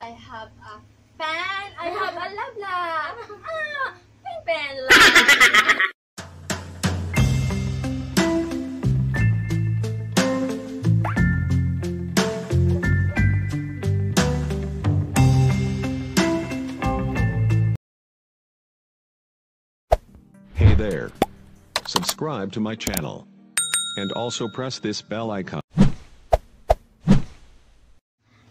I have a pen. I have a lablab. Ah, pen pen lab. Hey there. Subscribe to my channel. And also press this bell icon.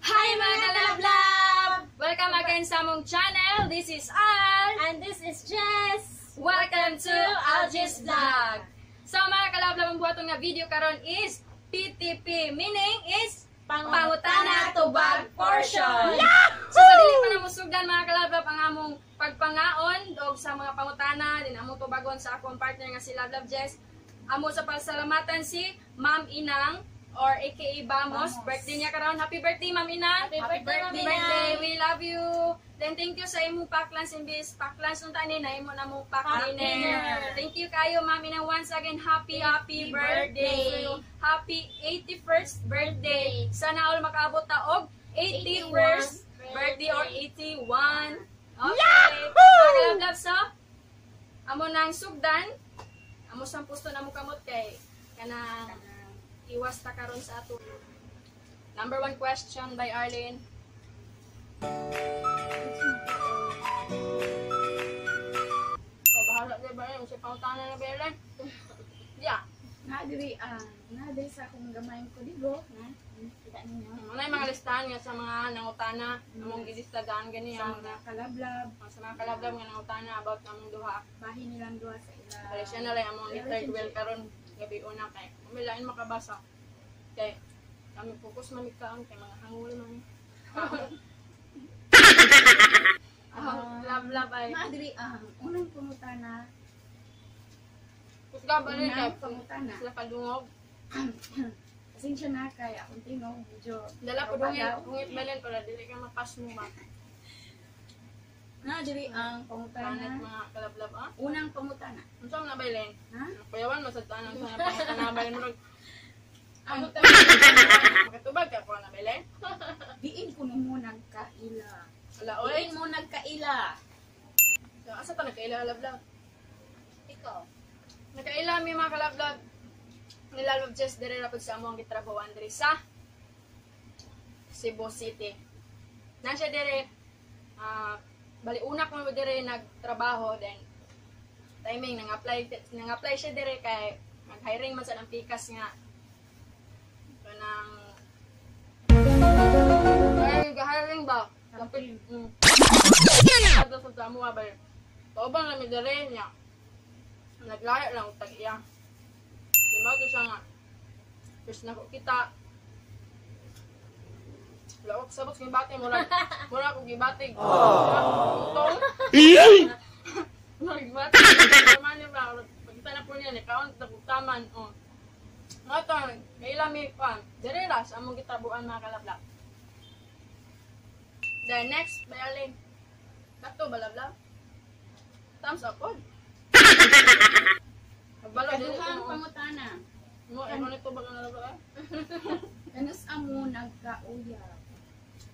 Hi, mga kalablab! Welcome again sa among channel. This is Al. And this is Jess! Welcome to Algie's Vlog. So mga kalablab, ang buhaton nga video karon is PTP, meaning is Pangutana Tubag Portion. So sa dili pa na musugdan, mga kalablab, ang among pagpangaon og sa mga pangutana din among tubagon sa akong partner nga si Lablab Jess. Amo sa pasalamatan si Ma'am Inang or aka Bamos. Birthday niya karon. Happy birthday, Ma'am Inang. Happy birthday, Ma'am Inang. Birthday. We love you. Then thank you sa imong pack lunch imbis pack lunch nung tani na imo na mo pack Pack dinner. dinner. Thank you kayo, Ma'am Inang. Once again, happy happy birthday. Birthday. Happy 81st birthday. Sana all makaabot ta og 81st birthday or 81. Okay. Yahoo! Mga so, amo nang sugdan. Amo sang pusto na mo kamot kay kanang iwas ta karon sa ato. Number one question by Arlene. Oh, bahala na ba yun? Sa pangutana na ba yun? Yeah. Na diri ah, na diri sa akong gamayng kodigo na kita ninyo. Ano yung mga listahan nga sa mga nangutana, among gilistagaan gani Sa ang mga kalablab, sa mga kalablab nga nangutana about among duha. Bahin nilang duha sa ila. Bale siya na lang among third wheel karon gabi una kay umilain makabasa. Kay kami focus man kaon kay mga hangul man. Ah, love love ay. Na diri ang unang pangutana, Kusga ba rin kay unang pangutana. sila kadungog. Pasensya na kay akong tingog medyo Dala po dungit, pagaw. dungit balen para dili ka mapas mo ba. Na diri ang Panit pangutana, mga kalablab ah. unang pangutana. Unsa man na balen? Ha? Kuyawan mo sa tanan sa pangutana balen mo. Ang Makatubag ka ko na balen. Diin kuno mo nagkaila. Wala oy. Diin mo nagkaila. So, asa ta nagkaila lablab? Ikaw. Nakaila mi, mga kalablab. Nilalab Jess diri ra pud sa among gitrabahoan diri sa Cebu City. Na siya diri bali una ko diri nagtrabaho, then timing nang apply siya diri kay nag-hiring man sa ng pikas nga kanang ay hiring ba Kapit. Ato sa amo ba. Pauban lang mi diri niya. Naglayo lang og tag-iya. Di ba to siya nga. First na ko kita. Wala ko sabot sa gibati mura. Mura ko gibatig. Tong. Mura gibati. Taman ni ba? Pagkita na po niya ni kaon ta kog taman. Oh. Mga to, kaila mi pa. Diri ra sa among gitabuan, mga kalablab. The next, Bayalin. Kato balablab. Thumbs up pod. Magbalo dili Kaduhang ko. pangutana. Mo imo nito ba nga nalabla? Kanus amo nagkauyab?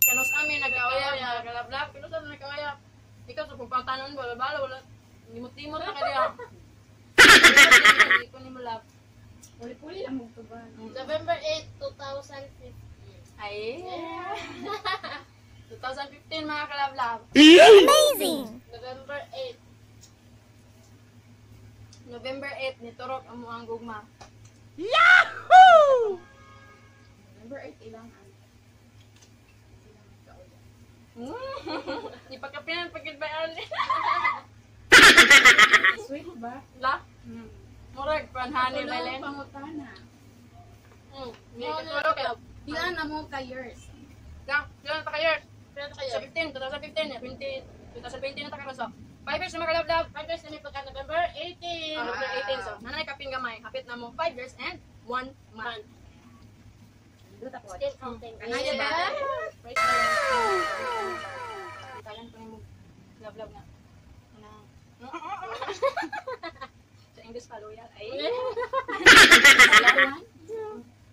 Kanus ami nagkauyab, mga kalablab? Kanus ami nagkauyab? Ikaw sa kung pangtanon wala bala wala. Limot-limot na ka diha. Hindi ko ni mo love. Puli-puli lang mo tuban. November 8, 2015. Ay. 2015, mga kalablab. November 8. November 8 niturok ang muang gugma. November 8 ilang ang silang nagkauyab. Di pa kapinan pagid bayan. Sweet ba? La? Murag panhani Katulong balen. pangutana. Di katulog ka. Pila na mo ka years? Lang, pila na ta ka years? Pila na kayo? Sa 15, 2015, 20, 2020 na ta karon so. 5 years na, mga kalablab. 5 years na mi pagka November 18. Ah, November 18 so. Nanay kapin gamay, hapit na mo 5 years and 1 month. Month. Duta po. Still counting. Kanaya ba? Praise the Lord. Tagan ko nimo love love nga. Ano? Sa English pa loyal. Ay. One?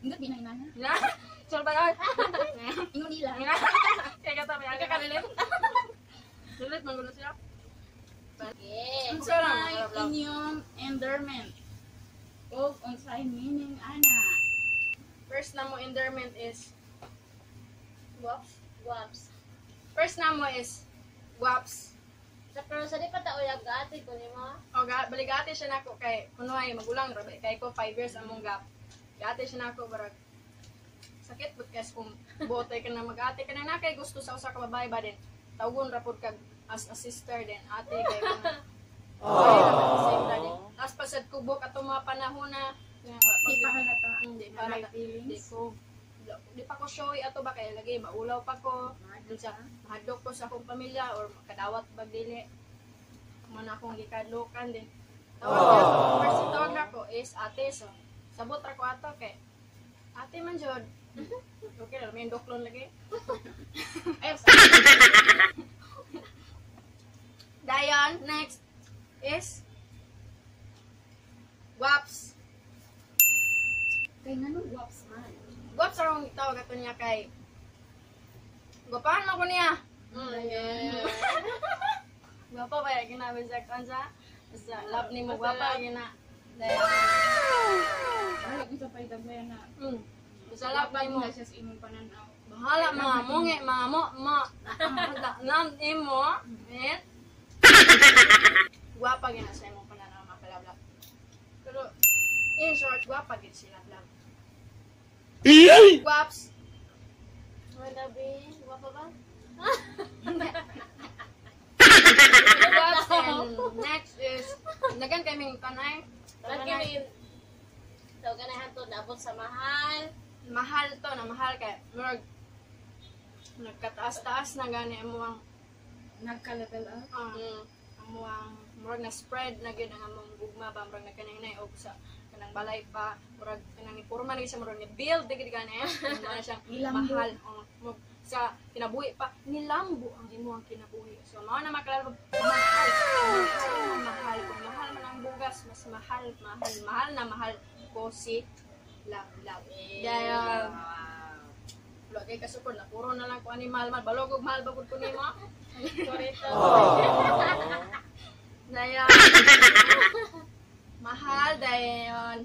Hindi binay na. Na. Sorry ba? Ingon nila. Kay Kay katabi. Hindi ka ka-relate? Relate man gulo siya. Yeah. Unsa lang, Unsay mga kalab-lab? inyong endearment? O unsay meaning ana? First na mo endearment is Waps. Guaps. First na mo is Waps. Sa pero sa di pa ta uyag ate ko nimo. O ga baligate siya nako kay kunuhay magulang ra ba kay ko 5 years among gap. Gate siya nako barag sakit but guys kung buotay ka na mag-ate ka na kay gusto sa usa ka babae ba din tawgon ra pud kag as a sister din ate kay kuno. Tapos pasad kubok atong mga panahon na nga wala Di pa halata. Hindi pa May halata. Di feelings. ko di pa ko showy ato ba kay lagi maulaw pa ko sa mahadlok ko sa akong pamilya or kadawat ba dili man akong gikadlokan din tawag na ako first tawag na ko is ate, so sabot ra ko ato kay ate man jud, okay ra may doklon lagi. Ay, sa Dayon, next is Waps. Kay nganong guwaps man? Waps akong tawag ato niya kay gwapahan man ko niya. Yeah. Gwapa ba yung ginabi sa kansa? Sa love ni mo gwapa gina. Dayon. Bahala kung sa paidagbayan na. Sa love ni mo. na siya sa imong pananaw. Bahala mga mungi, mga mo, ma. Nam imo. Eh? Gwapa gina sa imong pananaw mga kalablab. Pero in short, gwapa gid sila love. Gwaps. Wala be, guwapa ba? Gwaps and next is dagan kaming kanay. Lagi may so ganahan to naabot sa mahal. Mahal to na mahal kay murag nagkataas-taas na gani amo ang Nagka-level up. Amo ang murag na spread na gyud ang among gugma ba, murag nagkanay og sa kanang balay pa, murag kanang ipurma na gyud siya, murag ni build na gyud gani na siya. Nilambo. Mahal, oh, murag sa kinabuhi pa nilambo ang imong kinabuhi, so mao na makalaro mahal, mahal na mahal. Kung mahal man ang bugas, mas mahal, mahal, mahal na mahal ko si Love Love. Dahil wala kay kasukod na puro na lang ko ani mahal man balog og mahal bagud ko nimo. Sorry to. Dayon. Mahal dayon.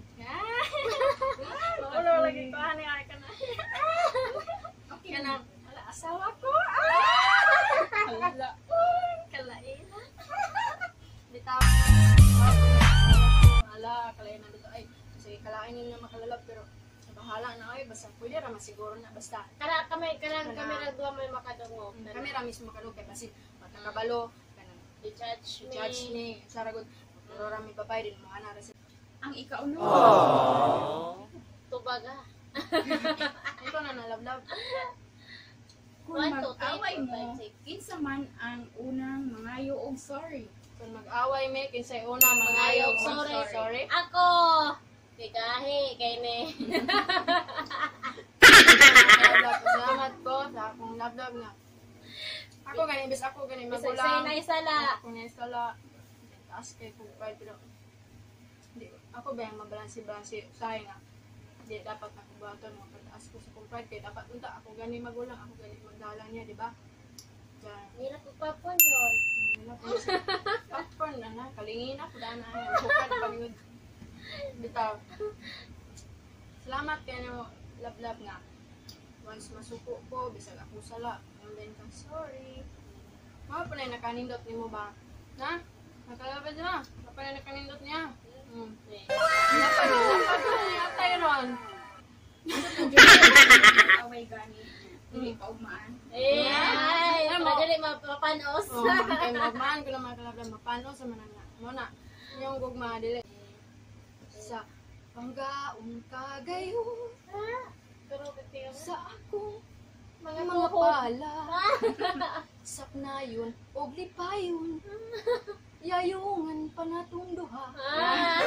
Maulo lagi ko ani ay kana. Okay. Kanang ala asawa ko. Ah! Hala. Kalain. Bitaw. Ala, kalain na dito ay. Sige, kalain nila makalalab pero bahala na ay basta pwede ra masiguro na basta Kara kami karang Kana. kami ra duha may makadungog. kami ra mismo makadungog kay basin matakabalo kanang I-judge me. judge ni Saragot pero ra mi babay din mo ana ra sila. Ang ikauno. Tubaga. Ito na nalablab. Kung One, two, three, mag-away four, mo, five, six. kinsa man ang unang mangayo og sorry? Kung mag-away may kinsay una mangayo Mangayog, sorry. sorry. Sorry. Ako! Kay kay ni. Love, salamat po sa akong love nga. Ako gani bis ako gani Bisag magulang. say na isala. Ako na sala. Taas kay kung pride pero di ako ba yung mabalansi-balansi usahay nga. Di dapat ako buhaton mo pagtaas ko sa kong pride kay dapat unta ako gani magulang, ako gani magdala niya, di ba? Diyan. Nila ko popcorn ron. Wala po siya. Popcorn na na, kalingin ako daan na. Bukan pag yun. Bitaw. Salamat kay mo love nga. Once masuko ko, bisag ako sala. And then ka, sorry. Mga pa na nakanindot nimo ba? Na? Nakalabad na. Mga pa na nakanindot niya. Napag, napag na niya tayo ron. Away gani. Dili pa ugmaan. Eh, ay, Ay, mo. madali mapanos. Oh, kay magmaan ko lang mga kalablan, mapano sa manana. Mo na, yung gugma dili. Sa panggaon kagayo Pero tingnan mo. sa akong Mga mga tuhod. pala saknayon og lipayon yayungan pa natong duha. Ah.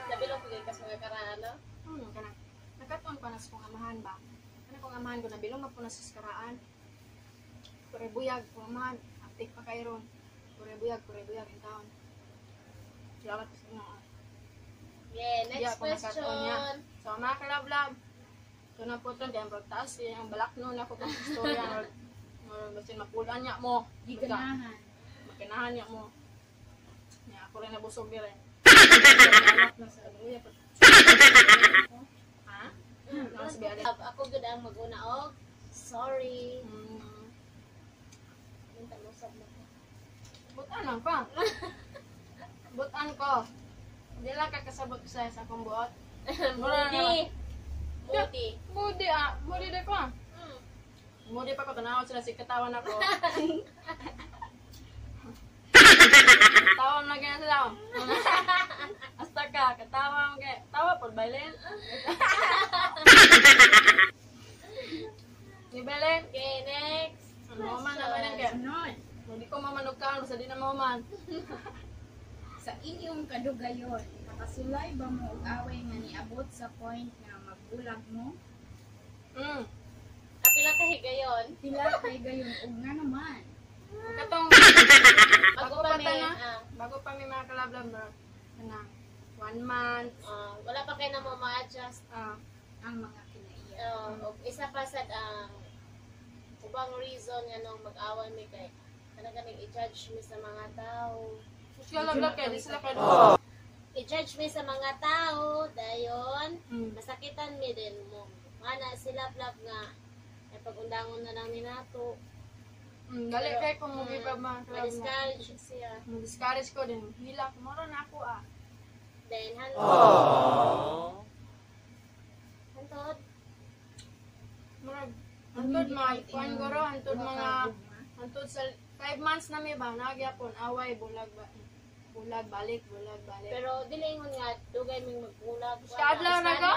Nabilong ko kay kas mga karaan, no? Kanang nakatuon pa na sa kong amahan ba, kana kong amahan ko nabilong man po na sa karaan. Pure buyag kong amahan, aptik pa kay ron. Pure buyag in taon. Salamat sa inyo. Yeah, Yeah, next kung nakatuon niya. question. So mga kalablab, So na po kaya ang taas eh, ang balak no na ko kung istorya or basin mapulan niya mo. Di ganahan. Magkanahan niya mo. Nya ako rin nabusog dire. Ha? Nasa biya. Ako gud ang maguna og sorry. Minta usab na ko. Butan lang pa. Butan ko. Di lang kakasabot sa akong buot. Mura na Mudi. Mudi. Mudi ah. Mudi de ko. Mudi pa ko tanaw sila si katawan ako. Tawa na ganyan sila. Hasta ka, katawa mo kay. Tawa po, Bailen. Ni Bailen. Okay, next. Ano man na Bailen kay. Sunod. Hindi ko mamanugkaan, basta di na maman. Sa inyong kadugayon, nakasulay ba mo og away nga niabot sa point nga magbulag mo? Kapila ka higayon. Pila kay gayon og nga naman. Katong Bago bago pa pa may, ta na. ah, Bago pa may mga kalablab na na 1 month. Wala pa kayo na mo ma-adjust. Ang mga kinaiya. Og isa pa sad ang ubang reason nga nung mag-away mi kay kana ganing i-judge mi sa mga tao. Kalablab kay di sila kay. I-judge mi sa mga tao dayon masakitan mi din mo. Mana sila vlog nga ay pagundangon na lang ni nato. Dali kay kung mo give up mga kalablab. Ma-discourage siya. Mo-discourage ko din. Hila ko moro na ako ah. Then hantod. Hantod. Murag hantod mga kuan guro, hantod mga hantod sa 5 months na mi ba nagyapon away bulag ba. Bulag balik, bulag balik. Pero dili ingon nga dugay ming magbulag. Skadlaw na ka?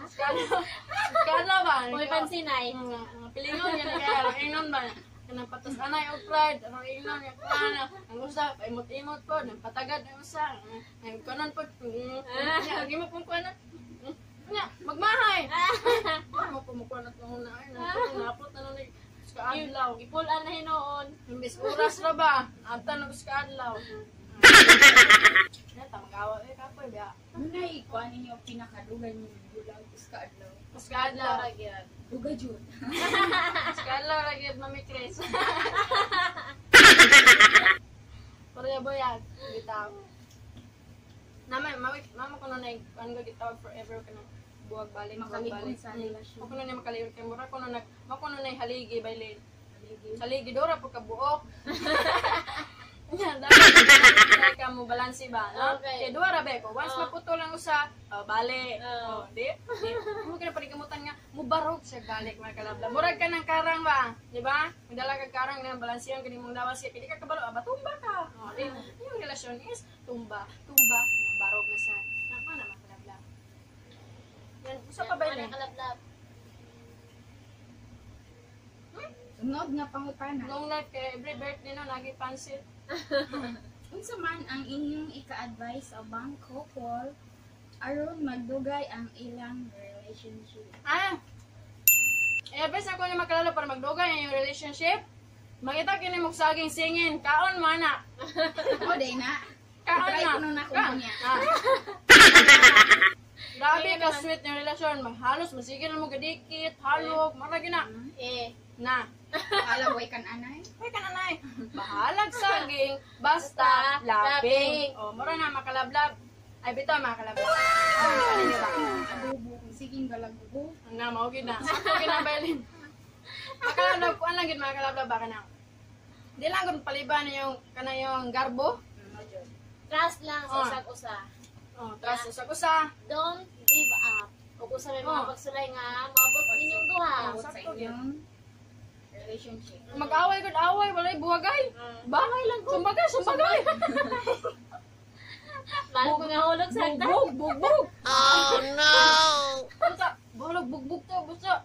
Skadlaw ba? Uy pansinay. Mga pilingon yan kaya ang ingnon ba? Kanang patas anay og pride, ang ingnon ya kana. Ang usa imot-imot po, nang patagad ang usa. Ang kanon po. Nya gi mo pong kuanan. Nya magmahay. Mo po mo kuanat mo na ay napot na ni sa adlaw. Gipulan na hinuon. Imbis oras ra ba? Abtan og sa adlaw. Nya ta magawa eh kapoy ba. Munay kuan ninyo pinakadugay ninyo bulag us ka adlaw. Sa adlaw. Ra gyud. Dugay jud. Sa adlaw ra gyud Mami Chris. Pareha boyag bitaw. Nama mama ko na kuan ko gitawag forever kana buwag balik buwag Makalikon balik. sa relasyon. Mo kuno na makaligon kay mura kuno nag mo kuno na haligi bailin. Haligi dora po kabuok. Nya dapat ka mo balanse ba, no? Okay. Kay duha ra ba ko. Once maputol ang usa, oh, bali. Oh. Oh, di. Di. Mo kina panikamutan nga mubarog siya balik mga kalabla. Murag ka ng karang ba, di ba? Magdala kag karang na balansehan kini mong lawas kay di ka kabalo, aba tumba ka. Oh, di. Yung relasyon is tumba, tumba, na barog na sa. Nako na mga kalabla. Yan, usa pa ba Mana yun? kalablab. Sunod nga pangutana. Long life kay every birthday no nagi pansit. Unsa man ang inyong ika-advise sa ubang couple aron magdugay ang ilang relationship? Ah! I-advise ako ni makalalo para magdugay ang inyong relationship. Mangita kini mo saging singin, kaon mana. O day na. Kaon Try na. ko nun ako niya. Ah. Grabe ka sweet yung relasyon, maghalos masigil mo gadikit, halog, mara gina. Eh, Na. Alam way kan anay. Uy ka nanay. Bahalag saging, basta Basta laping. laping. O, mura na makalablab. Ay bitaw makalablab. Wow! Ano ba? Adobo kung siging galagubo. Ang na, mao gid na. Sakto gid na bailin. Makalablab kuan lang gid makalablab ba kana. Di lang gud paliban yung kana yung garbo. Ano jud? Trust lang sa Oh. usag usa. Oh, trust usag usa. Don't give up. Ug usa may mga Oh. pagsulay nga maabot ninyong duha. Abot sa Sakto gyud. inyong relationship. Mag-away gud away, walay buwagay. Bangay lang ko. Sumbagay, sumbagay. Mahal ko nga hulog sa hagdan. Bugbog, bugbog. Oh no. Basta, balag bugbog to, basta.